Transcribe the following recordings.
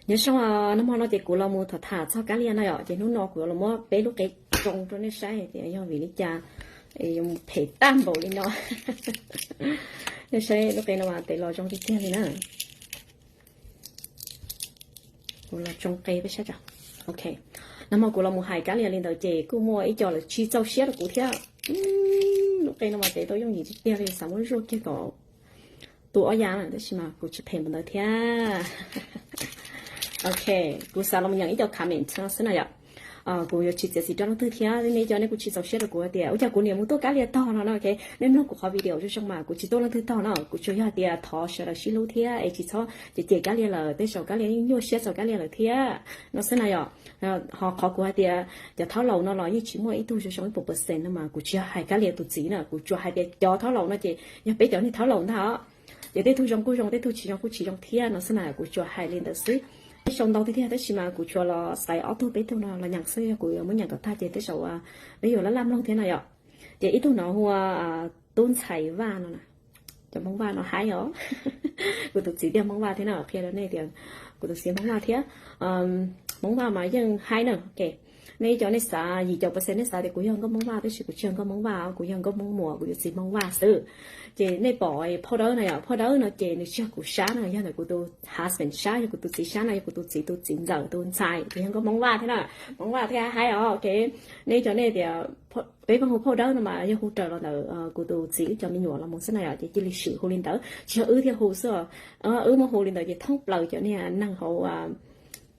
Nyob zoo, nag hmo no ces kuv los mus tham tham txog Kab Lia no yom, ces hnub no kuv los muab peb lub qe tsoo rau nej saib tias yog vim li cas yuav mus phem tag npaum li no. Nej saib lub qe no mas tes los zoo tiag tiag li na. Kuv los tsoo qe peb saib tso. Ok, nag hmo kuv los mus hais Kab Lia li ntawd ces kuj muaj ib co lawv tsis txaus siab rau kuv thiab. Lub qe no mas tes tau yooj yim tiag tiag li, xav muab zuaj kiag kom tu ob ya na, tab sis mas kuv tsis phem npaum ntawd thiab. Ok, kuv xav los nyeem ib co comment no xwb na yom. Kuv yuav tsis txiav txim rau leej twg thiab, nej cov nej kuj tsis txaus siab rau kuv tias ua cas kuv niam mus tuaj Kab Lia tog no na. Ok, nej mloog kuv qhov video zoo zoo mas kuv tsis tuaj leej twg tog no, kuv tsuas yog hais tias thov sawv daws sib hlub thiab es tsis txhob cem cem Kab Lia lawm, tej zaum Kab Lia yeej nyuaj siab txog Kab Lia lawm thiab no xwb na yom. Ho qhov kuv hais tias cov thaub laus no los yeej tsis muaj ib tug zoo zoo ib puas percent no mas kuv tsis yog hais Kab Lia tus txiv na, kuv tsuas hais tias cov thaub laus no ces yog peb cov niag thaub laus ntag os. Ces tej tug zoo kuj zoo, tej tug tsis zoo kuj tsis zoo thiab no xwb na, kuv tsuas hais li ntawd xwb. Tej zaum ntau tiag tiag tab sis mas kuv tsuas los xaiv ob tug peb tug no los nyeem xwb, yog kuv yuav muab nyeem kom tag ces tej zaum peb yuav laj laj mloog thiab no yom. Ces ib tug no hu ua Tub Ntxhais Vaj no na, cov Hmoob Vaj no haib os. Kuv tus txiv tiag Hmoob Vaj thiab na, qhia rau nej tias kuv tus txiv Hmoob Vaj thiab. Hmoob Vaj mas yeej haib na. Ok, nej cov nej xav yim caum percent nej xav tias kuv yog nkauj Hmoob Vaj, tab sis kuv tsis yog nkauj Hmoob Vaj, kuv yog nkauj Hmoob Muas, kuv yog txiv Hmoob Vaj xwb. Ces nej pom phauj dawb no yom, phauj dawb no ces nws tsis yog kuv sab no, yog ntawm kuv tus husband sab, yog kuv tus txiv sab no, yog kuv tus txiv tus txiv ntxawm tus ntxhais, ces yog nkauj Hmoob Vaj thiab na. Hmoob Vaj thiab haib os. Ok, nej cov nej tias peb pheej hu phauj dawb no mas yog hu raws los ntawm kuv tus txiv wb cov me nyuam los mus xwb na yom, ces cia li swm hu li ntawd, tsis yog wb thiaj hu xwb. Wb muab hu li ntawd ces thoob plaws cov niag neeg hauv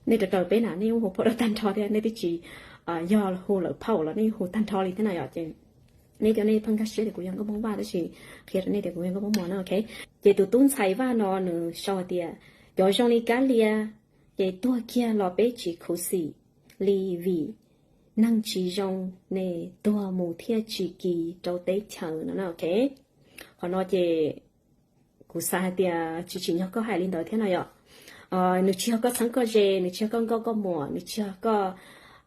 nej raws raws peb na nej yeej hu phauj dawb tag nrho thiab, nej twb tsis yog hu lawm phauj los nej yeej hu tag nrho li thiab na yom. Ces nej cov nej pheej nkag siab tias kuv yog nkauj Hmoob Vaj tab sis qhia rau nej tias kuv yog nkauj Hmoob Muas na. Ok, ces tus Tub Ntxhais Vaj no nws sau hais tias cov zoo li Kab Lia ces tuag kiag los peb tsis khuv xim li vim neeg tsis zoo ne, tuag mus thiaj tsis kis rau teb chaws no na. Ok, qhov no ces kuv xav hais tias tsis tsim nyog koj hais li ntawd thiab no yom. Nws tsis yog koj txheeb koj ze, nws tsis yog koj nkauj koj muam, nws tsis yog koj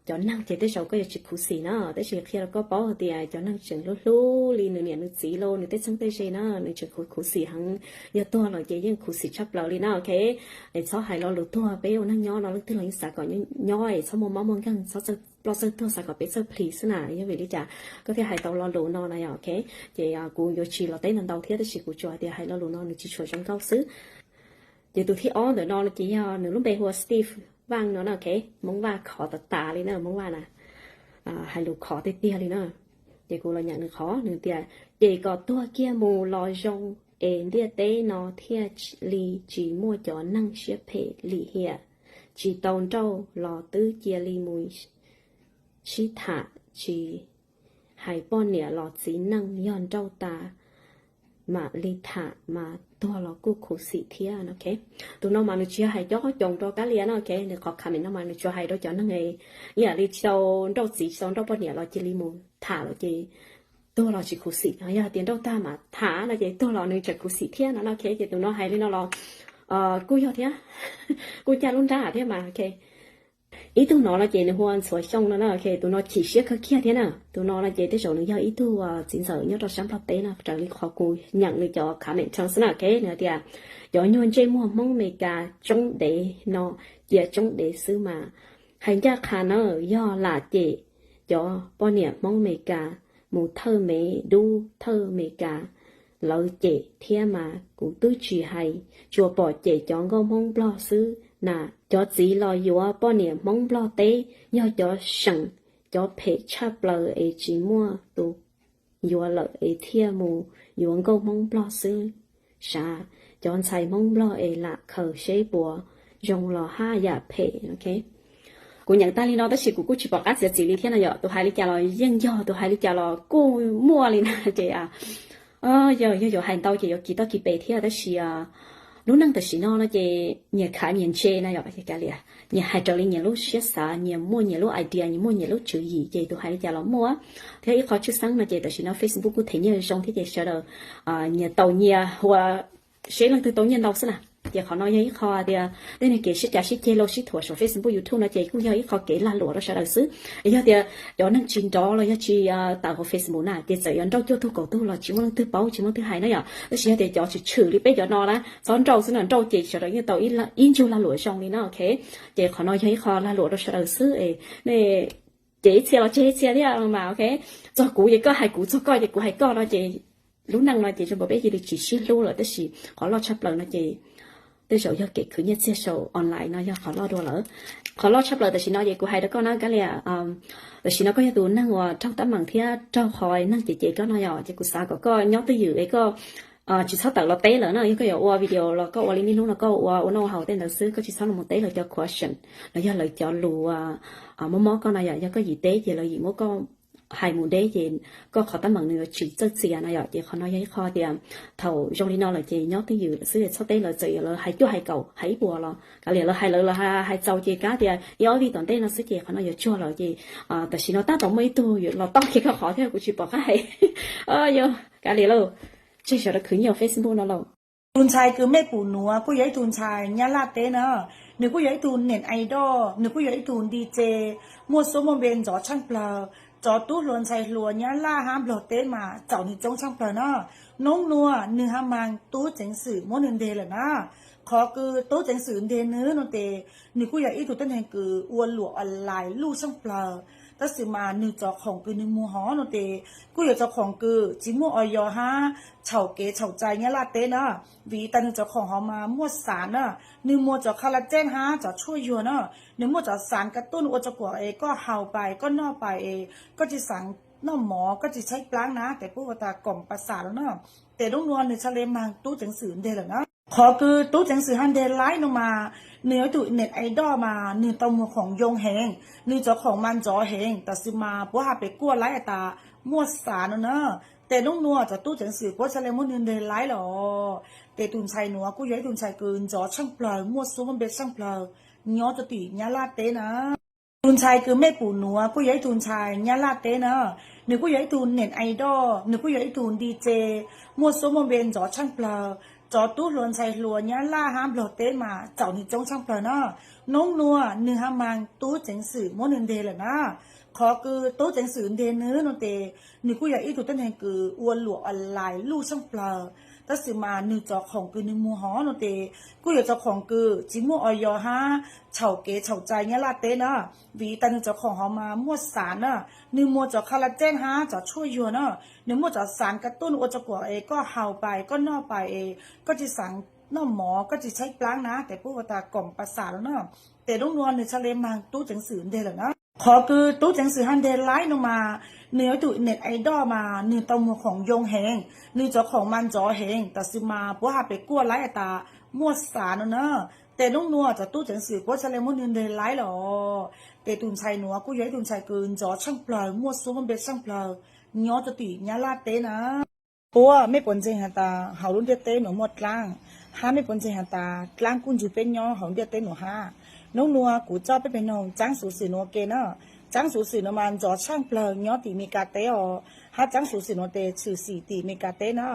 cov neeg ces tej zaum koj yuav tsis khuv xim na, tab sis qhia rau koj paub hais tias cov neeg tseem hlub hlub li nws niam nws txiv los nws tej txheeb tej ze na, nws tseem khuv khuv xim heev. Yog tuag lawm ces yeej khuv xim tshaj plaws li na. Ok, es txhob hais lo lus tuag, peb ua neeg nyob no leej twg los yeej xav kom nyob es txhob muaj mob muaj nkeeg, txhob txawj ploj txawj tuag, xav kom peb txawj pleas xwb na. Yog vim li cas koj thiaj hais tau lo lus no na yom. Ok, ces kuv yuav tsis los teb ntau ntau thiab tab sis kuv tsuas hais tias hais lo lus no nws tsis tshua zoo nkauj xwb. Ces tus thib ob ntawm no ces yog nws lub npe hu ua Steve Vaj no na. Ok, Hmoob Vaj khov tas tas li na, Hmoob Vaj na, hais lus khov tiag tiag li na. Ces kuv los nyeem nws qhov, nws tias ces kom tuag kiag mus los zoo es ntiaj teb no thiaj li tsis muaj cov neeg siab phem lim hiam, tsis tau nrauj los twb cia li mus sib tham, tsis hais poj niam los txiv neej, yog nrauj tas mam li tham mas tuag los kuj khuv xim thiab. Ok, tus no mas nws tsis yog hais cob coos rau Kab Lia no. Ok, nws qhov comment no mas nws tsuas hais rau cov neeg ib yam li tsis tau nrauj txiv tsis tau nrauj poj niam los cia li mus tham lawm ces tuag los tsis khuv xim, yog hais tias nrauj tag mas tham no ces tuag los nws tseem khuv xim thiab no. Ok, ces tus no hais li no los kuj yog thiab, kuj ncaj lub nrab thiab mas. Ok, ib tug no no ces nws hu ua Ntxhuav Xyooj no na. Ok, tus no chim siab kawg kiag thiab na. Tus no no ces tej zaum nws yog ib tug txiv ntxawm nyob rau sab Nplog teb no, raws li qhov kuv nyeem nws cov comment xwb na. Ok, nws hais tias cov nyuag ntsej muag Hmoob Meskas tsoob dev no cia tsoob dev xwb mas. Hais ncaj qha na, yog lam cem cov poj niam Hmoob Meskas mus thawj Mev Dub thawj Meskas lawv cem thiab mas kuv twb tsis hais, tsuas pom cem cov nkauj Hmoob Nplog xwb na. Cov txiv los yuav poj niam Hmoob Nplog teb yog cov seem, cov phem tshaj plaws es tsis muaj tus yuav lawm es thiaj mus yuav nkauj Hmoob Nplog xwb sav. Cov ntxhais Hmoob Nplog es lam khaws seb puas zoo los haj yam phem. Ok, kuv nyeem tag li no tab sis kuv kuj tsis pom qab txiav txim li thiab no yom. Tus hais li cas los yeej yog, tus hais li cas los kuj muaj li na. Ces yog yuav hais ntau ces yuav kis toj kis pes thiab tab sis lub neej tam sim no no ces nyias khav nyias ntse na yom. Nyias hais raws li nyias lub siab xav, nyias muaj nyias lub idea, nyias muaj nyias lub tswv yim ces tus hais li cas los muaj. Thiab ib qho tshwj xeeb no ces tam sim no Facebook kuj them nyiaj zoo thiab ces sawv daws nyias tau nyias ua, seb leej twg tau nyiaj ntau xwb na. Ces qhov no yog ib qho tias tej neeg kev sib cav sib ceg los sib thuam saum Facebook YouTube no ces kuj yog ib qho kev lag luam rau sawv daws xwb. Yog tias cov neeg tsis nrov los yog tsis tawm hauv Facebook na ces txawm yuav nrauj cuaj tug kaum tug los tsis muaj leej twg paub tsis muaj leej twg hais na yom. Tab sis yog tias cov tshwm tshwm li peb cov no na, txhob nrauj xwb no, nrauj ces sawv daws yeej tau ib ntsug lag luam zoo li no, ok. Ces qhov no yog ib qho lag luam rau sawv daws xwb es nej ces ib txhia los tseg ib txhia thiab mas, ok. Txog kuv ces koj hais kuv, txog koj ces kuv hais koj no ces lub neej no ces zoo nkaus peb cia li tsis sib hlub lawm, tab sis qhov loj tshaj plaws no ces tej zaum yog kev khwv nyiaj txiag saum online no yog qhov loj dua lawm. Qhov loj tshaj plaws tam sim no ces kuv hais rau koj na Kab Lia, tam sim no koj yog tus neeg uas raug teeb meem thiab raug qhov neeg cem cem koj no yom, ces kuv xav kom koj nyob twj ywm es koj tsis txhob tawm los teb lawm na. Yog koj yuav ua video los koj ua li niaj hnub no koj ua ua noj ua haus tej ntawd xwb, koj tsis txhob los mus teb lawv cov question los yog lawv cov lus mob mob koj no yom. Yog koj yim teb ces lawv yim muab koj hais mus deb ces koj qhov teeb meem nws yuav tsis txawj txias no yom. Ces qhov no yog ib qho tias thaum zoo li no lawm ces nyob twj ywm xwb, txhob teb lawv, txawm yog lawv hais cuaj hais kaum hais ib puas los kav liam, lawv hais lawv los hais txaus ces kav tias ib ob vij tom ntej no xwb ces qhov no yuav tsuag lawm ces tam sim no tab tom muaj ib tug los toj kiag koj qhov thiab kuv tsis pom qab hais. Yog kav liam lauj, tseg sawv daws khwv nyiaj Facebook no lauj. Tus ntxhais kws mej pum nuav kuj yog ib tug ntxhais Nyab Laj teb na, nws kuj yog ib tug niam ais doj, nws kuj yog ib tug nti tse, muaj suab muaj npe ntxov tshaaj plawg. Cov tub hluas ntxhais hluas Nyab Laj hab Nplog teb mas txaus nws coob tshaaj plawg na. Noob nuav nws hab maag tub ceev xwm muab nws nteg lawm na. Qhov kws tub ceev xwm nteg nws no tes nws kuj yog ib tug tuab neeg kws ua luam online luj tshaaj plawg, tab sis mas nws cov khoom kws nws muag hov no tes kuj yog cov khoom kws tsis muaj oyo hab txhaum kev txhaum cai Nyab Laj teb na. Vim tas nws cov khoom hov mas muaj xav na, nws muag cov collagen hab cov tshuaj yuag na, nws muaj cov xav ka tuj nws ua rua kuas es koj haus pais koj noj pais es koj tsis xav noj mov koj tsis tshaib plaab na, tes puab ua tas koom pas xav lawm na. Tes noob nuav nws txhaj le maag tub ceev xwm nteg lawm na. Qhov kws tub ceev xwm hab nteg laib no mas nws yog ib tug niam ais doj mas nws tau muag khoom yoo heev, nws cov khoom mas ntxov heev, tab sis mas puab has pem kuaj laib tas muaj xav no na. Tes noob nuav cov tub ceev xwm puab txhaj le muab nws nteg laib los. Tes tus ntxhais nuav kuj yog ib tug ntxhais kws ntxov tshaaj plawg, muaj suab muaj npe tshaaj plawg, nyob rua tim Nyab Laj teb na. Tus ntxhais kws mej pum nuav kuj yog ib tug ntxhais Nyab Laj teb na, nws kuj yog ib tug niam ais doj, nws kuj yog ib tug nti tse, muaj suab muaj npe ntxov tshaaj plawg. Cov tub hluas ntxhais hluas Nyab Laj hab Nplog teb mas txaus nws coob tshaaj plawg na. Noob nuav nws hab maag tub ceev xwm muab nws nteg lawm na. Qhov kws tub ceev xwm nteg nws no tes nws kuj yog ib tug tuab neeg kws ua luam online luj tshaaj plawg, tab sis mas nws cov khoom kws nws muag hov no tes kuj yog cov khoom kws tsis muaj oyo hab txhaum kev txhaum cai Nyab Laj teb na. Vim tas nws cov khoom hov mas muaj xav na, nws muag cov collagen hab cov tshuaj yuag na, nws muaj cov xav ka tuj nws ua rua kuas es koj haus pais koj noj pais es koj tsis xav noj mov koj tsis tshaib plaab na, tes puab ua tas koom pas xav lawm na. Tes noob nuav nws txhaj le maag tub ceev xwm nteg lawm na. Qhov kws tub ceev xwm hab nteg laib no mas nws yog ib tug niam ais doj mas nws tau muag khoom yoo heev, nws cov khoom mas ntxov heev, tab sis mas puab has pem kuaj laib tas muaj xav no na. Tes noob nuav cov tub ceev xwm puab txhaj le muab nws nteg laib los. Tes tus ntxhais nuav kuj yog ib tug ntxhais kws ntxov tshaaj plawg, muaj suab muaj npe tshaaj plawg, nyob rua tim Nyab Laj teb na. Puab mej puas ntseeg has tas hauv lub ntiaj teb nuav muaj dlaab, hab mej puas ntseeg has tas dlaab kuj nrug peb nyob hauv ntiaj teb nuav hab? Noob nuav kuv coj peb peg noog tsaab xuv xwm nuav ua ke na. Tsaab xuv xwm nuav mas ntxov tshaaj plawg nyob tim Meskas teb os, hab tsaab xuv xwm nuav tes tshwm sim tim Meskas teb na.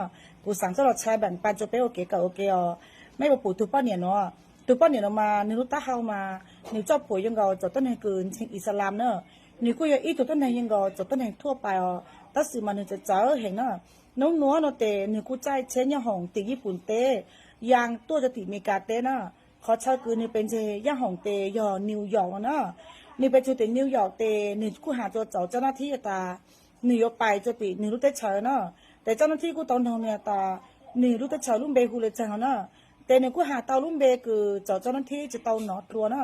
Kuv xaav coj los tshai npaam pa rua peb ua kev kawm ua ke os. Mej puas pum tug poj niam nuav? Tug poj niam nuav mas nwg lub taub hau mas nwg txoj phuam yuav nkaus cov tuab neeg kws ntseeg Islam na. Nwg kuj yog ib tug tuab neeg yuav nkaus cov tuab neeg thuaj pais os, tab sis mas nwg txawv txawv heev na. Noob nuav no tes nwg kuj caij tsheb nyob hoom tim Yiv Pum teb, yaa tuaj rua tim Meskas teb na. Qhov chaw kws nwg pes ntseg yaaj hoom tes yog New York no na. Nwg pes txug tim New York tes nwg kuj has rua cov coj nab thib tas nwg yuav pais rua tim nwg lub teb chaws na. Tes coj nab thib kuj tau noog nwg tas nwg lub teb chaws lub npe hu le caag no na. Tes nwg kuj has tau lub npe kws cov coj nab thib tsi tau nov dlua na.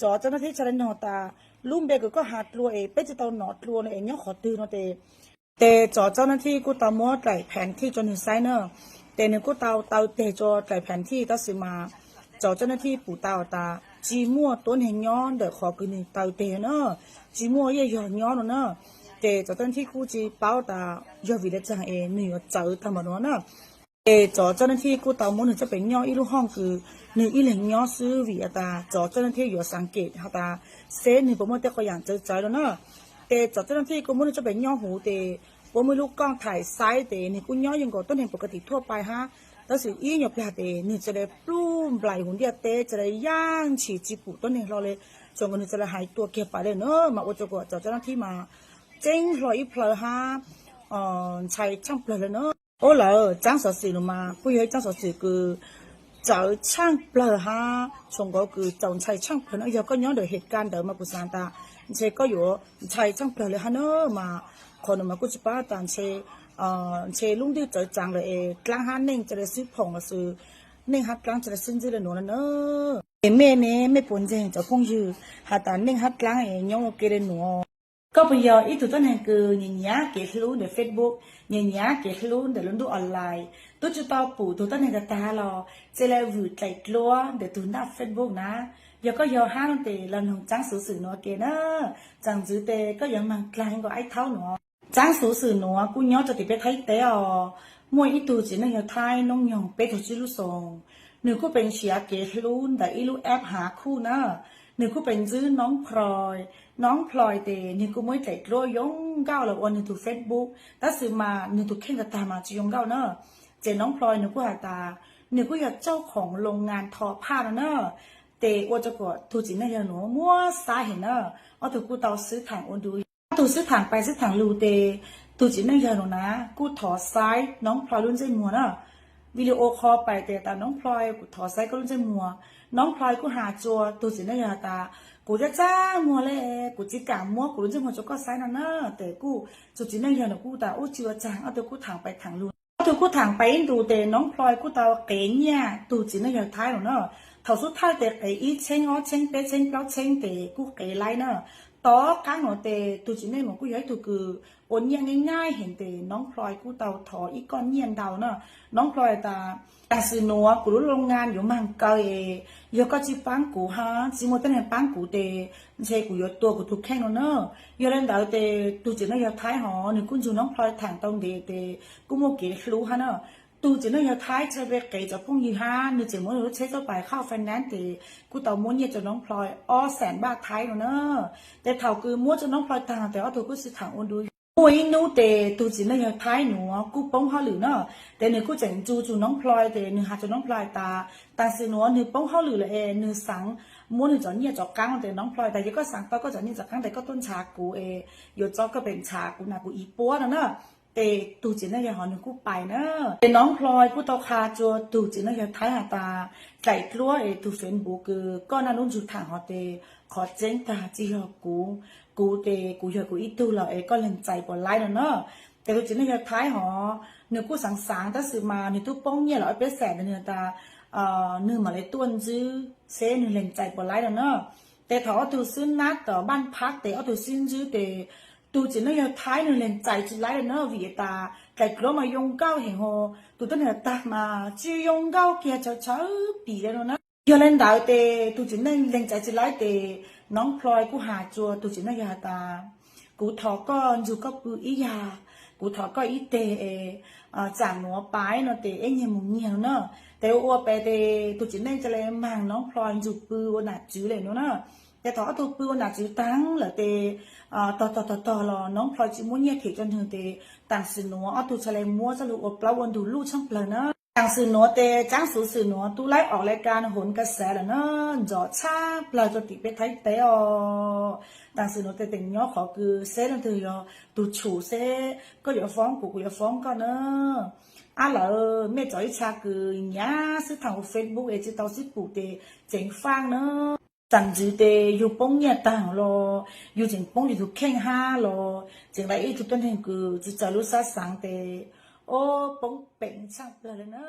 Cov coj nab thib txhaj le noog tas lub npe kws koj has dlua es peb tsi tau nov dlua no es nyob qhov twg no tes, tes cov coj nab thib kuj tau muab dlaim pheev thij rua nwg saib na. Tes nwg kuj tau taw teg rua dlaim pheev thij, tab sis mas cov coj nab thib pum tau tas tsi muaj tuab neeg nyob ntawm qhov kws nwg taw teg na, tsi muaj ib yag nyob no na. Tes cov coj nab thib kuj tsi paub tas yog vim le caag es nwg yuav txawv tag npaum no na. Ces cov coj nab thib kuj tau muab nwg coj pem nyob ib lub hooj kws nwg ib leeg nyob xwb, vim has tas cov coj nab thib yuav xaav kem has tas seb nwg puas muaj tej qhov yaam txawv txawv no na. Ces cov coj nab thib kuj muab nwg coj pem nyob huv tes puab muaj ib lub kooj thaim saib tes nwg kuj nyob yuav nkaus tuab neeg pov ka tim thuaj pais hab. Tab sis ib nyuag pliag ces nws txawm li pluj nplaim huv ntiaj teb, txawm li yaj ntshis tsis pum tuab neeg hlo li, txhua nkaus nws txawm li hais tua kiag pais li na, mas ua rau kom cov cov no thib mas ceeb hlo ib plhaw hab ntshai tshaaj plawg li na. Ua lawm tsaab xov xwm no mas kuj yog ib tsaab xov xwm kws txawv tshaaj plawg hab txhua nkaus kws txaus ntshai tshaaj plawg no. Yog koj nyob ntawm hej ka ntawd mas kuv xaav tas ntshe koj yuav ntshai tshaaj plawg li hab na, mas qhov no mas kuj tsis paub tas ntshe ntshe lub ntuj txawv tsaam lawm es dlaab hab neej txawm li sib phoom los sis neej hab dlaab txawm li sib ntxwb li nuav na. Es mej ne, mej puas ntseeg cov phooj ywg has tas neej hab dlaab es nyob ua ke li nuav? Koj puas yog ib tug tuab neeg kws nyiam nyiam kev hlub ntawm Facebook, nyiam nyiam kev hlub ntawm lub ntuj online, tub tsi tau pum tug tuab neeg tag tag los txawm li vwm dlaim dluab ntawm tug naj Facebook na? Yog koj yog hab no tes los noog tsaab xuv xwm nuav ke na, tsaam ntxwv tes koj yuav maag dlaag nkaus ib thaub nuav. Tsaab xuv xwm nuav kuj nyob rua tim peb Thaib teb os. Muaj ib tug txiv neej yawg Thaib noob nyoog peb caug tsib lub xyoos, nwg kuj peem siav kev hlub ntawm ib lub app hav khuj na. Nwg kuj peem ntxwb Noob Plhoi. Noob Plhoi tes nwg kuj muaj ib dlaim dluab yoo nkauj los ua nwg tug Facebook, tab sis mas nwg tug kheej tag tag mas tsis yoo nkauj na. Ces Noob Plhoi nwg kuj has tas nwg kuj yog tsauj khoom loo ngas tho phaj no na, tes ua rua kom tug txiv neej yawg nuav muab xaiv heev na. Ob tug kuj tau xwb thaam ua ntu, ob tug xwb thaam pais xwb thaam lug tes tug txiv neej yawg nuav na kuj thov xaiv Noob Plhoi lub ntsej muag na. Video call pais tes tas Noob Plhoi kuv thov xaiv koj lub ntsej muag. Noob Plhoi kuj has rua tug txiv neej yawg tas kuv txaj txaj muag le, kuv tsis kaam muab kuv lub ntsej muag rua koj xaiv no na. Tes kuj tug txiv neej yawg nuav kuj tas ub tsis ua tsaag, ob tug kuj thaam pais thaam lug. Ob tug kuj thaam pais ib ntus tes Noob Plhoi kuj tau qev nyiaj tug txiv neej yawg Thaib nuav na. Thaum xub thawj tes qev ib txheeb ob txheeb peb txheeb plaub txheeb tes kuj qev laib na. Tom qaab nuav tes tug txiv neej nuav kuj yog ib tug kws ua nyiaj nyaj heev tes Noob Plhoi kuj tau thov ib koj nyiaj ntau na. Noob Plhoi tas taam sim nuav kuv lub loo ngas yuav maag kaw es yog koj tsis paab kuv hab tsis muaj tuab neeg paab kuv tes ntshe kuv yuav tua kuv tug kheej no na. Yog le ntawd tes tug txiv neej yawg Thaib hov nwg kuj nrug Noob Plhoi thaam tau ntev tes kuj muaj kev hlub hab na. Tug txiv neej yawg Thaib txhaj le qev cov phooj ywg hab nwg tseem muab nwg lub tsheb txuj pais khauj finance tes kuj tau muab nyiaj rua Noob Plhoi ob xees npaj Thaib no na. Tes thaum kws muab rua Noob Plhoi taag tes ob tug kuj xwb thaam ua ntu. Muaj ib nub tes tug txiv neej yawg Thaib nuav kuj poob hauj lwm na. Tes nwg kuj tseem nrug tug Noob Plhoi tes nwg has rua Noob Plhoi tas taam sim nuav nwg poob hauj lwm lawm es nwg xaav muab nwg cov nyiaj cov qaab tes Noob Plhoi tas yog koj xaav tau koj cov nyiaj cov qaab tes koj tuaj nrhav kuv es yuav txog koj pem nrhav kuv na kuv ib puab no na. Tes tug txiv neej yawg hov nwg kuj pais na. Tes Noob Plhoi kuj tau qha rua tug txiv neej yawg Thaib has tas dlaim dluab es tug Facebook kws koj naj lub nrug thaam hov tes qhov tseeb tag tsis yog kuv. Kuv tes kuv yog kuv ib tug los es koj lees txais puas laib no na. Tes tug txiv neej yawg Thaib hov nwg kuj xaav xaav tab sis mas nwg tub poob nyiaj los ob peb xees tes nwg tas nwg mam le tuaj ntsib seb nwg lees txais puas laib no na. Tes thaum ob tug xwb nab tom npaj phab tes ob tug xwb ntsib tes tug txiv neej yawg Thaib nwg lees txais tsis laib li na vim tas dlaim dluab mas yoo nkauj heev hos tug tuab neeg tag mas tsis yoo nkauj kiag tshawv tshawv pim li no na. Yog le ntawd tes tug txiv neej lees txais tsis laib tes Noob Plhoi kuj has rua tug txiv neej yawg has tas kuv thov koj nrug koj pw ib yag, kuv thov koj ib teg es tsaam nuav pais no tes ib nyiag mus nyiag no na. Tes ua ua pem tes tug txiv neej ca le maag Noob Plhoi nrug pw ua nam tswv le no na. Tes thaum ob tug pw ua nam tswv taag lawm tes tog tog tog tog los Noob Plhoi tsis muab nyiaj them rua nwg tes taam sim nuav ob tug ca le muab txoj lug ua plaub ua ntug luj tshaaj plawg na. Taam sim nuav tes tsaab xuv xwm nuav tub laib om le ka no huv ka xav lawm na, nrov tshaaj plawg rua tim peb Thaib teb os. Taam sim nuav tes teem nyob qhov kws seb leej twg yog tug tshum seb koj yuav foob kuv kuv yuav foob koj na. Ab lawm mej txov ib txha kws nyiam xwb thaam huv Facebook es tsis tau sib pum tes tseem faaj na. Tsaam ntxwv tes yug poob nyiaj taag los yug tseem poob yug tug kheej hab los tseem lawv ib tug tuab neeg kws tsis txawj lub sab xaav tes ob poob peem tshaaj plawg le na.